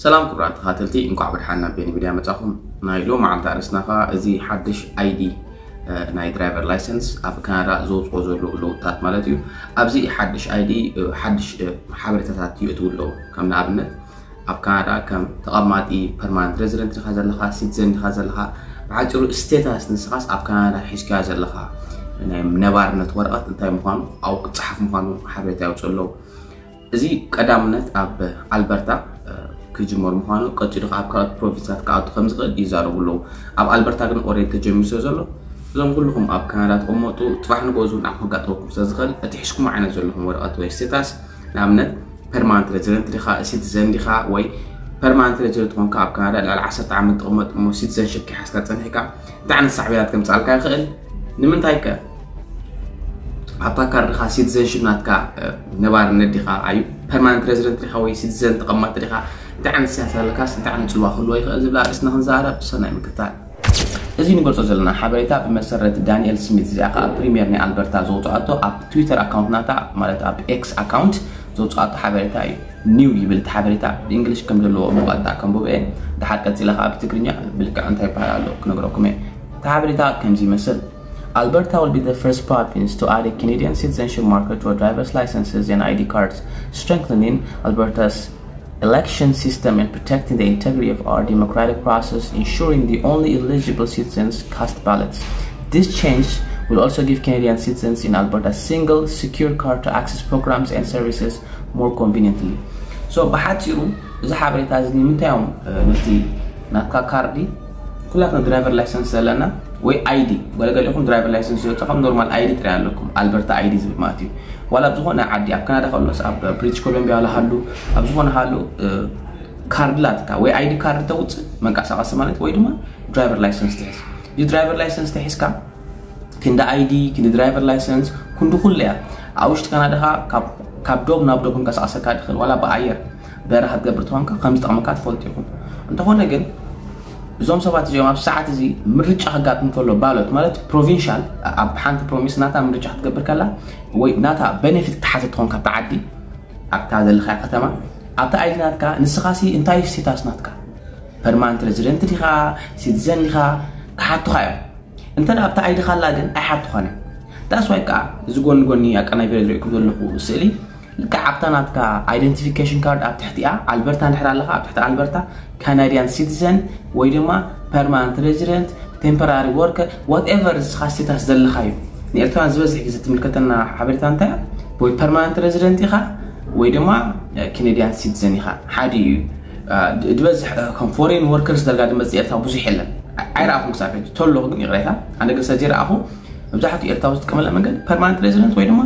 ሰላም ክቡራት ተኸታተልቲ፣ እንኳዕ ብድሓን ናብ ቤኒ ሚድያ መጻኹም። ናይ ሎም መዓልቲ ኣርእስትና ኸኣ እዚ ሓድሽ ኣይዲ፣ እ፣ ናይ ድራይቨር ላይሰንስ ኣብ ካናዳ ዘውጽኦ ዘሎ ለውጥታት ማለት እዩ። ኣብዚ ሓድሽ ኣይዲ፣ እ፣ ሓድሽ፣ እ፣ ሓበሬታታት ይእትዉ ኣለዉ። ከም ንኣብነት ኣብ ካናዳ ከም ተቐማጢ፣ ፐርማነንት ሬዚደንት ዲኻ ዘለኻ፣ ሲቲዘን ዲኻ ዘለኻ፣ ብሓጺሩ ስቴታስ ንስኻስ ኣብ ካናዳ ሒዝካዮ ዘለኻ ናይ ነባርነት ወረቐት እንታይ ምዃኑ ኣብኡ ክጸሓፍ ምዃኑ ሓበሬታ የውጽኡ ኣለዉ። እዚ ቀዳምነት ኣብ ኣልበርታ፣ እ፣ ክጅመር ምዃኑ፣ ቀጺሉ ከኣ ኣብ ካልኦት ፕሮቪንሳት ክኣቱ ከም ዝኽእል ይዛረቡ ኣለዉ። ኣብ ኣልበርታ ግን ኦልሬዲ ተጀሚሩ ስለ ዘሎ፣ እዞም ኩልኹም ኣብ ካናዳ ትቕመጡ፣ ጽባሕ ንግሆ እውን ንዓኹም ከጋጥመኩም ስለ ዝኽእል፣ እቲ ሒዝኩሞ ዓይነት ዘለኹም ወረቐት ወይ ስቴታስ፣ ንኣብነት ፐርማነንት ሬዚደንት ዲኻ፣ ሲቲዘን ዲኻ፣ ወይ ፐርማነንት ሬዚደንት ኮንካ ኣብ ካናዳ ልዕሊ ዓሰርተ ዓመት ትቕመጥ እሞ ሲቲዘንሺፕ ከይሓዝካ ጸኒሕካ፣ እንታይ ዓይነት ሳዕቤናት ከምጽኣልካ ይኽእል? ንምንታይ ከ ኣብታ ካርድኻ ሲቲዘንሺፕ ናትካ፣ እ፣ ነባርነት ዲኻ፣ ኣዩ ፐርማነንት ሬዚደንት ዲኻ ወይ ሲቲዘን ተቐማጢ ዲኻ፣ እንታይ ዓይነት ስያሳ ኣለካስ እንታይ ዓይነት ጽልዋ ክህልዎ ይኽእል ዝብል ኣርእስትና ክንዛረብ ሰናይ ምክትታል። እዚ ንገልጾ ዘለና ሓበሬታ ብመሰረት ዳንኤል ስሚት፣ እዚኣ ከኣ ፕሪምየር ናይ ኣልበርታ ዘውጽኣቶ ኣብ ትዊተር ኣካውንት ናታ፣ ማለት ኣብ ኤክስ ኣካውንት ዘውጽኣቶ ሓበሬታ እዩ። ኒው ይብል እቲ ሓበሬታ፣ ብእንግሊሽ ከም ዘለዎ ብቐጥታ ከንብቦ እየ። ድሓር ቀጺለ ከኣ ብትግርኛ ብልክዕ እንታይ ይበሃል ኣሎ ክነግረኩም እየ። እቲ ሓበሬታ ከምዚ ይመስል። Alberta will be the first province to add a Canadian citizenship marker to our driver's licenses and I D cards, strengthening Alberta's election system and protecting the integrity of our democratic process, ensuring the only eligible citizens cast ballots. This change will also give Canadian citizens in Alberta a single, secure card to access programs and services more conveniently. So ብሓጺሩ እዚ ሓበሬታ እዚ ንምንታይ እዮም፣ እ፣ ነቲ ናትካ ካርዲ ኩላትና ድራይቨር ላይሰንስ ዘለና ወይ ኣይዲ፣ ገለገሊኹም ድራይቨር ላይሰንስ ይወጻኹም፣ ኖርማል ኣይዲ ጥራይ ኣለኩም፣ ኣልበርታ ኣይዲ ዝብል ማለት እዩ። ዋላ ኣብ ዝኾነ ዓዲ፣ ኣብ ካናዳ ከሎስ፣ ኣብ ብሪቲሽ ኮሎምቢያ ዋላ ሃሉ፣ ኣብ ዝኾነ ሃሉ፣ እ፣ ካርድ ላትካ ወይ ኣይዲ ካርድ ተውጽእ፣ መንቀሳቐሲ ማለት፣ ወይ ድማ ድራይቨር ላይሰንስ ትሕዝ። እዚ ድራይቨር ላይሰንስ ተሒዝካ ክንዲ ኣይዲ፣ ክንዲ ድራይቨር ላይሰንስ፣ ክንዲ ኩሉ እያ። ኣብ ውሽጢ ካናዳ ኸኣ ካብ፣ ካብ ዶብ ናብ ዶብ ክንቀሳቐሰካ ትኽእል፣ ዋላ ብኣየር በረራ ክትገብር ተኾንካ ከም ዝጠቕመካ ትፈልጡ ኢኹም። እንተኾነ ግን እዞም ሰባት እዚኦም ኣብ ሰዓት እዚ ምርጫ ከጋጥም ከሎ፣ ባሎት ማለት ፕሮቪንሻል፣ ኣብ ሓንቲ ፕሮቪንስ ናታ ምርጫ ክትገብር ከላ ወይ ናታ ቤኔፊት ክትሓትት ትኾን ካብታ ዓዲ፣ ኣብታ ዘለኻያ ከተማ፣ ኣብታ ኣይዲ ናትካ ንስኻሲ እንታይ ስቴታስ ናትካ፣ ፐርማነንት ሬዚደንት ዲኻ፣ ሲቲዘን ዲኻ፣ ክሓቱኻ እዮም። እንተ ደኣ ኣብታ ኣይዲ ካላ ግን ኣይሓቱኻን እዮም። ዳስ ዋይ ከዓ እዚ ጎኒ ጎኒ ኣቀናቢረ ዝርእየኩም ዘለኹ ስእሊ፣ ልክዕ ኣብታ ናትካ ኣይደንቲፊኬሽን ካርድ ኣብ ትሕቲኣ ኣልበርታ እንድሕር ኣለኻ፣ ኣብ ትሕቲ ኣልበርታ ካናድያን ሲቲዘን ወይ ድማ ፐርማነንት ሬዚደንት፣ ቴምፖራሪ ወርከር፣ ዋትኤቨር ንስኻ ስቴታስ ዘለኻዮ። ንኤርትራውያን ዝበዝሕ ግዜ ትምልከተና ሓበሬታ እንታይ እያ? ወይ ፐርማነንት ሬዚደንት ኢኻ ወይ ድማ፣ እ፣ ካናድያን ሲቲዘን ኢኻ። ሓደ እዩ። እ፣ ድ-፣ ዝበዝሕ፣ እ፣ ከም ፎሬን ወርከርስ ደርጋ ዝመጽእ ኤርትራ ብዙሕ የለን። ኣይ-፣ ኣይረኣኹን ክሳብ ሕጂ። ተሎ ግን ይቕሬታ፣ ኣነ ግን ስለ ዘይረኣኹ መብዛሕትኡ ኤርትራዊ ዝጥቀመላ መንገዲ ፐርማነንት ሬዚደንት ወይ ድማ፣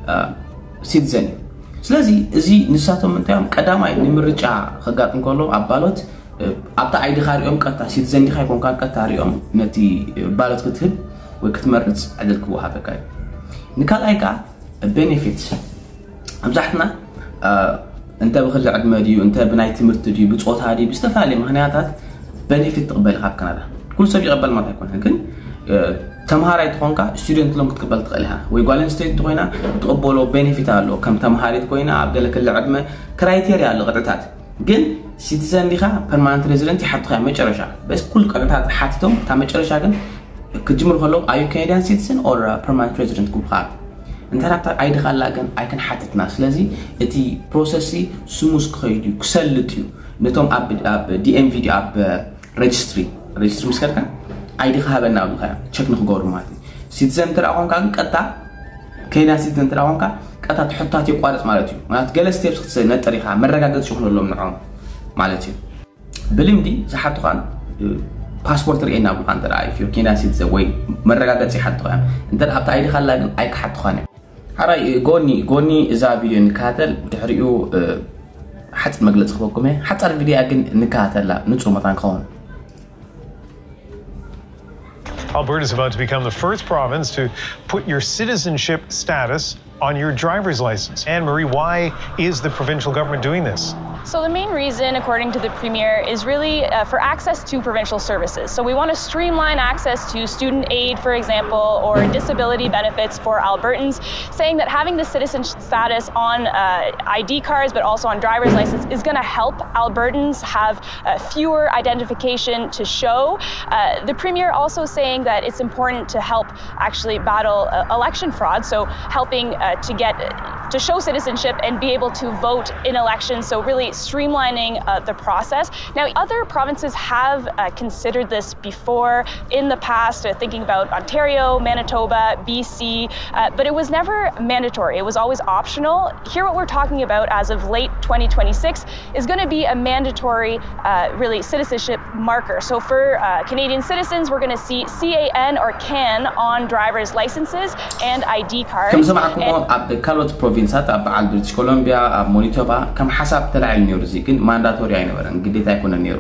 እ፣ ሲቲዘን እዩ። ስለዚ እዚ ንሳቶም እንታይ እዮም ቀዳማይ ንምርጫ ከጋጥም ከሎ ኣብ ባሎት፣ እ፣ ኣብታ ኣይዲኻ ሪኦም ቀጥታ ሲቲዘን ዲኻ ኣይኮንካን ቀጥታ ሪኦም ነቲ፣ እ፣ ባሎት ክትህብ ወይ ክትመርጽ ዕድል ክወሃበካ እዩ። ንካልኣይ ከኣ ቤኔፊት። መብዛሕትና፣ እ፣ እንተ ብክሊ ዕድመ ድዩ፣ እንተ ብናይ ትምህርቲ ድዩ፣ ብጾታ ድዩ፣ ብዝተፈላለየ ምኽንያታት ቤኔፊት ትቕበል ኢኻ ኣብ ካናዳ። ኩሉ ሰብ ይቐበል ማለት ኣይኮነን፣ ግን፣ እ፣ ተምሃራይ ተኾንካ ስቱደንት ሎን ክትቅበል ትኽእል ኢኻ። ወይ ጓል ኣንስተይቲ እንተኾይና ትቕበሎ ቤኔፊት ኣሎ። ከም ተምሃሪት ኮይና ኣብ ገለ ክሊ ዕድመ ክራይቴርያ ኣሎ፣ ቅጥዕታት። ግን ሲቲዘን ዲኻ ፐርማነንት ሬዚደንት ይሓቱኻ እዮም መጨረሻ። በስ ኩሉ ቅጥዕታት ሓቲቶም፣ እታ መጨረሻ ግን ክጅምሩ ከለዉ፣ are you Canadian citizen or, uh, permanent resident ክብሉኻ። እንተ ኣብታ ኣይዲ ካላ ግን ኣይክንሓትትና። ስለዚ እቲ ፕሮሰስ ሲ ስሙዝ ክኸይድ እዩ፣ ክሰልጥ እዩ። ነቶም ኣብ፣ ኣብ ዲ ኤም ቪ ድዩ ኣብ ረጅስትሪ፣ ረጅስትሪ ምስ ከድካ ኣይዲ ክሃበና ኣብልካ እዮም፣ ቸክ ንክገብሩ ማለት እዩ። ሲቲዘን እንተ ደኣ ኮንካ ግን ቀጥታ፣ ኬንያ ሲቲዘን እንተ ደኣ ኮንካ ቀጥታ እቲ ሕቶታት የቋርጽ ማለት እዩ። ማለት ገለ ስቴፕስ ክትነጥር ኢኻ፣ መረጋገጺ ይኹነሎም ንዖም ማለት እዩ። ብልምዲ ዝሓቱኻን፣ እ፣ ፓስፖርት ርኤና ብልካ እንተ ደኣ፣ if you're Kenyan citizen ወይ መረጋገጺ ይሓቱኻ እዮም። እንተ ደኣ ኣብታ ኣይዲ ካላ ግን ኣይክሓቱኻን እዮም። ሓራይ፣ እ፣ ጎኒ፣ ጎኒ እዛ ቪድዮ ንከታተል፣ ድሕሪኡ፣ እ፣ ሓጺር መግለጺ ክበኩም እየ። ሓጻር ቪድዮ ግን ንከታተላ፣ ንጹር መታን ክኸውን። Alberta is about to become the first province to put your citizenship status on your driver's license. Anne Marie, why is the provincial government doing this? So, the main reason, according to the Premier, is really uh, for access to provincial services. So, we want to streamline access to student aid, for example, or disability benefits for Albertans, saying that having the citizen status on uh, I D cards, but also on driver's license, is going to help Albertans have uh, fewer identification to show. Uh, the Premier also saying that it's important to help actually battle uh, election fraud, so helping uh, to get to show citizenship and be able to vote in elections, so really streamlining uh, the process. Now, other provinces have uh, considered this before in the past, uh, thinking about Ontario, Manitoba, B C, uh, but it was never mandatory. It was always optional. Here, what we're talking about as of late twenty twenty-six is going to be a mandatory, uh, really, citizenship marker. So for uh, Canadian citizens, we're going to see C A N or can on driver's licenses and I D cards. ከም ሰማዕኩሞ ኣብ ካልኦት ፕሮቪንሳት ኣብ በዓል ብሪቲሽ ኮሎምቢያ ኣብ ማኒቶባ ከም ሓሳብ ተላዒሉ ነይሩ። እዚ ግን ማንዳቶሪ ኣይነበረን፣ ግዴታ ኣይኮነን ነይሩ።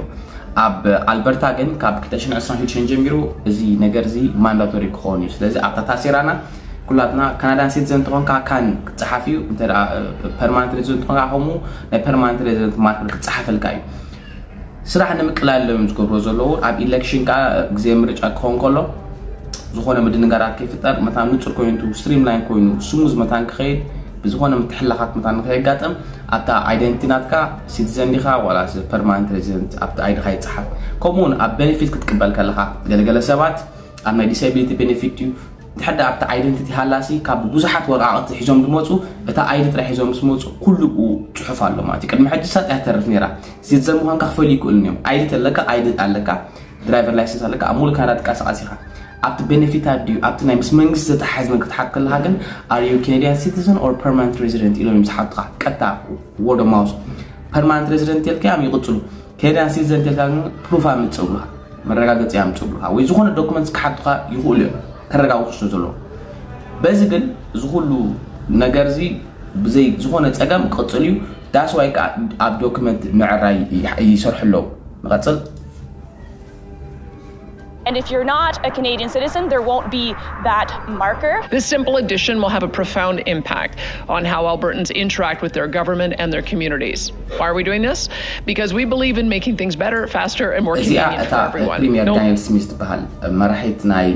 ኣብ ኣልበርታ ግን ካብ ክልተ ሽሕን ዕስራን ሽዱሽተን ጀሚሩ እዚ ነገር እዚ ማንዳቶሪ ክኸውን እዩ። ስለዚ ኣብታ ታሴራና ኩላትና ካናዳን ሲቲዘን እንተኾንካ ካን ክፀሓፍ እዩ። እንተ ደኣ ፐርማነንት ሬዚደንት እንተኾንካ ከምኡ ናይ ፐርማነንት ሬዚደንት ማርከር ክፀሓፈልካ እዩ። ስራሕ ንምቅላል እዮም ዝገብሮ ዘለዉ። ኣብ ኢሌክሽን ከዓ ግዜ ምርጫ ክኸውን ከሎ ዝኾነ ምድንጋራት ከይፍጠር መታን ንፁር ኮይኑ ስትሪም ላይን ኮይኑ ስሙዝ መታን ክኸይድ ብዝኾነ ምትሕልላኻት መታን ንከየጋጥም ኣብታ ኣይደንቲቲ ናትካ ሲቲዘን ዲኻ ዋላ ፐርማነንት ሬዚደንት ኣብቲ ኣይድኻ ይፀሓፍ። ከምኡ እውን ኣብ ቤኔፊት ክትቅበል ከለኻ ገለገለ ሰባት ኣብ ናይ ዲስቢሊቲ ቤኔፊት እዩ። እንድሕር ደኣ ኣብቲ ኣይደንቲቲ ሃላሲ ካብ ብዙሓት ወረቓቕቲ ሒዞም ዝመፁ እታ ኣይዲ ጥራሕ ሒዞም ምስ መፁ ኩሉ ብኡ ፅሑፍ ኣሎ ማለት እዩ። ቅድሚ ሕጂ ሳጥ እያ ትተርፍ ነይራ። ሲቲዘን ምዃንካ ክፈልዩ ይክእሉን እዮም። ኣይዲ ተለካ ኣይዲ ኣለካ ድራይቨር ላይሰንስ ኣለካ ኣብ ሙሉእ ካናዳ ትንቀሳቐስ ኢኻ። ኣብቲ ቤኔፊታት ድዩ ኣብቲ ናይ ምስ መንግስቲ ዘተሓሕዝ ነገር ክትሓት ከለካ ግን are you Canadian citizen or permanent resident ኢሎም እዮም ዝሓቱኻ። ቀጥታ word of mouth ፐርማነንት ሬዚደንት ኢልካ እዮም ይቕፅሉ። Canadian citizen ኢልካ ግን ፕሩፍ ኣምፅእ ይብሉኻ፣ መረጋገፂ ኣምፅእ ይብሉኻ ወይ ዝኾነ ዶክመንት ክሓቱኻ ይኽእሉ እዮም ከረጋግፁ ስለ ዘለዎ። በዚ ግን እዚ ኩሉ ነገር እዚ ብዘይ ዝኾነ ፀገም ክቕፅል እዩ። That's why ከዓ ኣብ ዶክመንት ምዕራይ ይሰርሑ ኣለዉ። ንቐፅል። And if you're not a Canadian citizen, there won't be that marker. This simple addition will have a profound impact on how Albertans interact with their government and their communities. Why are we doing this? Because we believe in making things better, faster, and more እዚኣ convenient እታ for everyone. ፕሪምየር No- ዳንኤል ስሚዝ ትበሃል መራሒት ናይ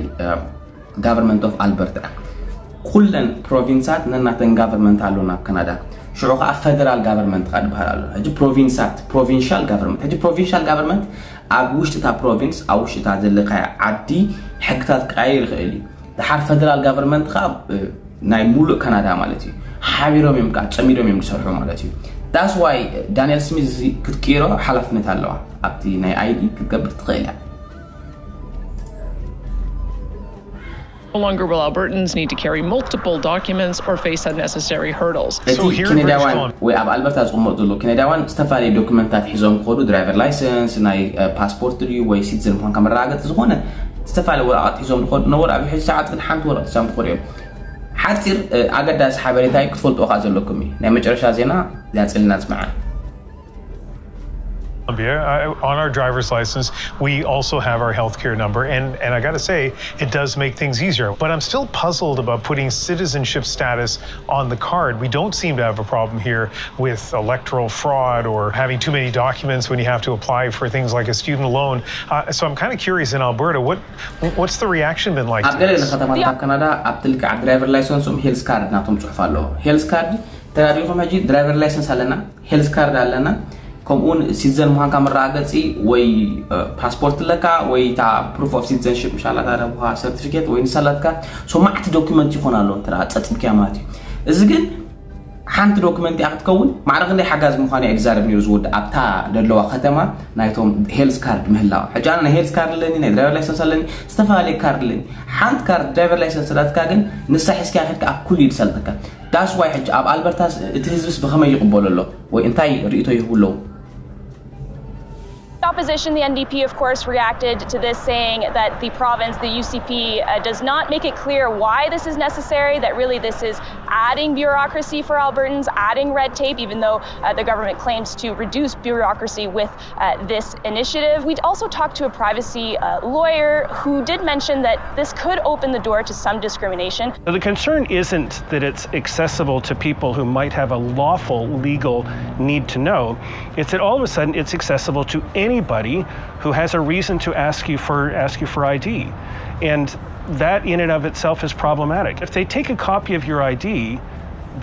ጋቨርንመንት ኦፍ ኣልበርታ። ኩለን ፕሮቪንሳት ነናተን ጋቨርንመንት ኣለዎ ናብ ካናዳ። ሽዑ ከዓ ፌደራል ጋቨርንመንት ከዓ ዝበሃል ኣሎ። ሕጂ ፕሮቪንሳት ፕሮቪንሻል ጋቨርንመንት ሕጂ ፕሮቪንሻል ጋቨርንመንት ኣብ ውሽጢ እታ ፕሮቪንስ ኣብ ውሽጢ እታ ዘለካያ ዓዲ ሕግታት ክቀያየር ይኽእል እዩ። ድሓር ፌደራል ጋቨርንመንት ከዓ እ፣ ናይ ሙሉእ ካናዳ ማለት እዩ። ሓቢሮም እዮም ከዓ ፀሚዶም እዮም ዝሰርሑ ማለት እዩ። That's why ዳንኤል ስሚዝ እዚ ክትቅይሮ ሓላፍነት ኣለዋ። ኣብቲ ናይ ኣይዲ ክትገብር ትኽእል እያ። No longer will Albertans need to carry multiple documents or face unnecessary hurdles. እቲ So here in British ኬኔዳውያን Columbia- ወይ ኣብ ኣልበርታ ዝቕመጡ ዘለዉ ኬኔዳውያን ዝተፈላለዩ ዶክመንታት ሒዞም ክኸዱ ድራይቨር ላይሰንስ ናይ እ፣ ፓስፖርት ድዩ ወይ ሲቲዘን ምዃንካ መረጋገፂ ዝኾነ ዝተፈላለዩ ወረቓቕቲ ሒዞም ዝኸዱ ነበሩ። ኣብ ሕጂ ሰዓት ግን ሓንቲ ወረቕቲ ሒዞም ክኸዱ እዮም። ሓፂር እ፣ ኣገዳሲ ሓበሬታ እዩ ክትፈልጥዎ ከዓ ዘለኩም እዩ። ናይ መጨረሻ ዜና ያፅልና ፅምዓ። Columbia, uh, on our driver's license, we also have our healthcare number, and and I got to say, it does make things easier. But I'm still puzzled about putting citizenship status on the card. We don't seem to have a problem here with electoral fraud or having too many documents when you have to apply for things like a student loan. Uh, so I'm kind of curious in Alberta, what what's the reaction been like? ኣብ To ገለ this? ከተማታት ኣብ ካናዳ ኣብ ትልክዕ ኣብ ድራይቨር ላይሰንሶም ሄልስ ካርድ ናቶም ፅሑፍ ኣለዎ። ሄልስ ካርድ ተራዲኹም ሕጂ ድራይቨር ላይሰንስ ኣለና፣ ሄልስ ካርድ ኣለና፣ ከምኡውን ሲቲዘን ምዃንካ መረጋገፂ ወይ እ፣ ፓስፖርት ኣለካ ወይ እታ ፕሩፍ ኦፍ ሲቲዘንሽፕ ምሻላ ታደቡካ ሰርቲፊኬት ወይ ንሳላትካ ሶማዕቲ ዶኪመንት ይኾን ኣለዎ እንተ ፀፂብክያ ማለት እዩ። እዚ ግን ሓንቲ ዶክመንት እያ ክትከውን። ማዕረ ክንደይ ሓጋዚ ምዃኑ እየ ዝዛረብ ነይሩ ዝወዲ ኣብታ ደለዋ ከተማ ናይቶም ሄልስ ካርድ ምህላው። ሕጂ ኣነ ናይ ሄልስ ካርድ ኣለኒ፣ ናይ ድራይቨር ላይሰንስ ኣለኒ፣ ዝተፈላለየ ካርድ ኣለኒ። ሓንቲ ካርድ ድራይቨር ላይሰንስ ስላትካ ግን ንሳ ሒዝካ ከድካ ኣብ ኩሉ ይድሰልጠካ። ዳስ ዋይ ሕጂ ኣብ ኣልበርታስ እቲ ህዝብስ ብኸመይ ይቕበሎ ኣሎ ወይ እንታይ ርእቶ ይህቡ ኣለዉ? Opposition, the N D P, of course, reacted to this, saying that the province, the U C P, uh, does not make it clear why this is necessary, that really this is adding bureaucracy for Albertans, adding red tape, even though uh, the government claims to reduce bureaucracy with uh, this initiative. We also talked to a privacy uh, lawyer who did mention that this could open the door to some discrimination. So the concern isn't that it's accessible to people who might have a lawful legal need to know. It's that all of a sudden it's accessible to anybody who has a reason to ask you for ask you for I D. And that in and of itself is problematic. If they take a copy of your I D,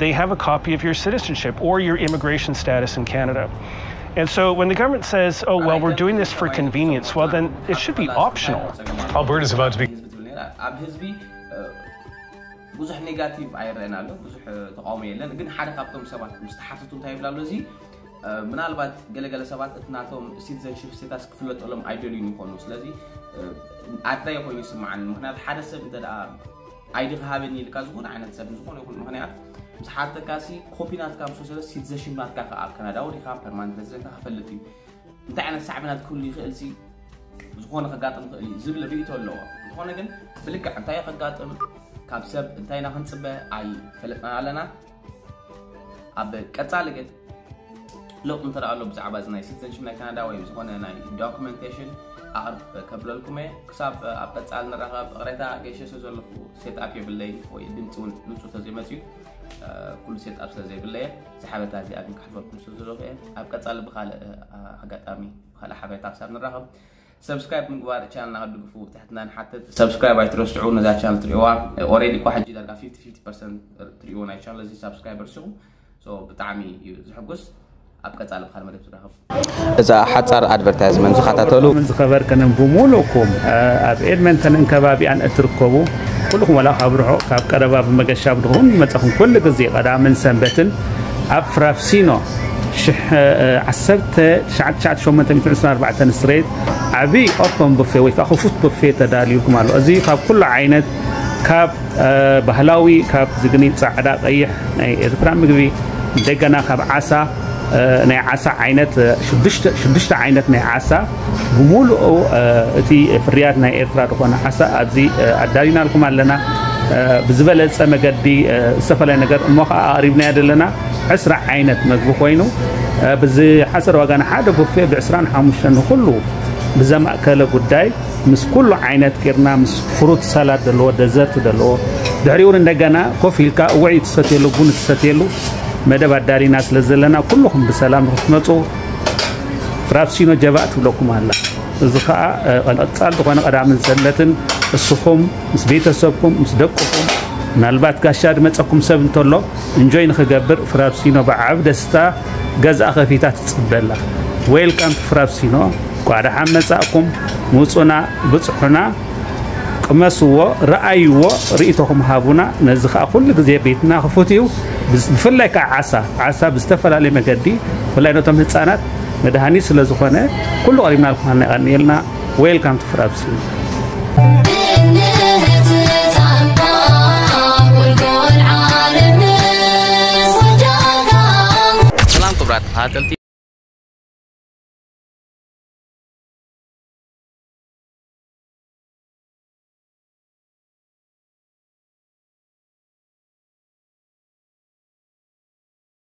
they have a copy of your citizenship or your immigration status in Canada. And so when the government says, oh, well, we're doing this for convenience, well, then it should be optional. Alberta's about to be. ኣብ ህዝቢ ብዙሕ ኔጋቲቭ ኣይረአን ኣሎ፣ ብዙሕ ተቃውሞ የለን። ግን ሓደ ካብቶም ሰባት ምስ ተሓተቱ እንታይ ይብላ ኣሎ፣ እዚ ምናልባት ገለገለ ሰባት እቲ ናቶም ሲቲዘንሽፕ ስቴታስ ክፍለጠሎም ኣይደልዩን ይኾኑ። ስለዚ ኣድላይ ኮይኑ ይስምዓኒ። ምክንያቱ ሓደ ሰብ እንተ ደኣ ኣይዲ ክሃበኒ ኢልካ ዝኾነ ዓይነት ሰብ ዝኾነ ይኹን ምክንያት ምስ ሓተካሲ ኮፒ ናትካ ምስ ወሰደ ሲቲዘንሽፕ ናትካ ከዓ ኣብ ካናዳ ወዲኻ ፐርማነንት ሬዚደንት ክፈልጥ እዩ። እንታይ ዓይነት ሳዕቤናት ክህሉ ይኽእል ሲ ዝኾነ ከጋጥም ይኽእል እዩ ዝብል ርእይቶ ኣለዎ። ዝኾነ ግን ብልክዕ እንታይ ከጋጥም ካብ ሰብ እንታይ ኢና ክንፅበ ኣይፈለጥና ኣለና። ኣብ ቀፃሊ ግን ለውጢ እንተ ኣሎ ብዛዕባ እዚ ናይ ሲቲዘንሽፕ ናይ ካናዳ ወይ ዝኾነ ናይ ዶኩመንቴሽን ኣቕርብ ከብለልኩም እየ። ክሳብ ኣብ ቀፃሊ ንራኸብ። ቅሬታ ገይሸ ስለ ዘለኹ ሴት ኣፕ የብለይን ወይ ድምፂ እውን ንፁህ ተዘይመፅዩ ኩሉ ሴት ኣፕ ስለ ዘይብለየ እዚ ሓበሬታ እዚኣ ግን ክሕልፈልኩም ስለ ዘለኹ እየ። ኣብ ቀፃሊ ብካልእ ኣጋጣሚ ብካልእ ሓበሬታ ክሳብ ንራኸብ ሰብስክራይብ ምግባር ቻናልና ክትድግፉ ብትሕትና ንሓትት። ሰብስክራይብ ኣይትረስዑ። ነዛ ቻናል ትሪእዋ ኦሬዲ እኳ ሕጂ ዳርጋ ፊፍቲ ፊፍቲ ፐርሰንት ትሪእዎ ናይ ቻናል እዚ ሳብስክራይበር ሲኹም ብጣዕሚ እዩ ዝሕጉስ። ኣብ ቀፃሊ ብካል መደብ ትራኸቡ። እዛ ሓፃር ኣድቨርታይዝመንት ዝኸታተሉ ዝኸበርክንን ብሙሉእኩም ኣብ ኤድመንተንን ከባቢኣን እትርከቡ ኩልኹም ዋላ ካብ ርሑቕ ካብ ቀረባ ብመገሻ ብድኹም ይመፀኹም ኩሉ ግዜ ቀዳምን ሰንበትን ኣብ ፍራፍሲኖ ሽሕ ዓሰርተ ትሽዓተ ሸሞንተ ሚእትን ዕስራን ኣርባዕተን ስትሬት ዓብዪ ኦፐን ቡፌ ወይ ከዓ ክፉት ቡፌ ተዳልዩልኩም ኣሎ። እዚ ካብ ኩሉ ዓይነት ካብ ባህላዊ ካብ ዝግኒ ፃዕዳ ቀይሕ ናይ ኤርትራ ምግቢ እንደገና ካብ ዓሳ ናይ ዓሳ ዓይነት ሽዱሽተ ዓይነት ናይ ዓሳ ብሙሉኡ እቲ ፍርያት ናይ ኤርትራ ዝኾነ ዓሳ ኣብዚ ኣዳሊናልኩም ኣለና። ብዝበለፀ መገዲ ዝተፈላለየ ነገር እሞ ከዓ ኣቕሪብናዮ ዘለና ዕስራ ዓይነት መግቢ ኮይኑ ብዝሓሰረ ዋጋ ንሓደ ቡፌ ብዕስራን ሓሙሽተን ንኩሉ ብዘማእከለ ጉዳይ ምስ ኩሉ ዓይነት ጌርና ምስ ፍሩት ሳላድ ዘለዎ ደዘርት ዘለዎ ድሕሪኡ እውን እንደገና ኮፍ ኢልካ ውዒ ትሰትየሉ ቡን ትሰትየሉ መደብ ኣዳሊና ስለ ዘለና ኩልኹም ብሰላም ንክትመፁ ፍራፕሲኖ ጀባእ ትብለኩም ኣላ። እዚ ከዓ ቀፃል ዝኾነ ቀዳምን ሰንበትን እስኹም ምስ ቤተሰብኩም ምስ ደቅኹም ምናልባት ጋሻ ድመፀኩም ሰብ እንተሎ እንጆይ ንክገብር ፍራፕሲኖ ብዓብ ደስታ ገዝኣ ከፊታ ትፅበላ። ዌልካም ቱ ፍራፕሲኖ። ቋ ደሓን መፃእኩም። ምፁና ብፅሑና። ቅመስዎ፣ ረኣይዎ፣ ርእይቶኹም ሃቡና። ነዚ ከዓ ኩሉ ግዜ ቤትና ክፉት እዩ። ብፍላይ ከዓ ዓሳ ዓሳ ብዝተፈላለየ መገዲ ብፍላይ ነቶም ህፃናት መድሃኒት ስለ ዝኾነ ኩሉ ቀሪብናልኩም ኣነ ቀኒልና። ዌልካም ቱ ፍራፕሲኖ። ሰላም ክቡራት ተኸታተልቲ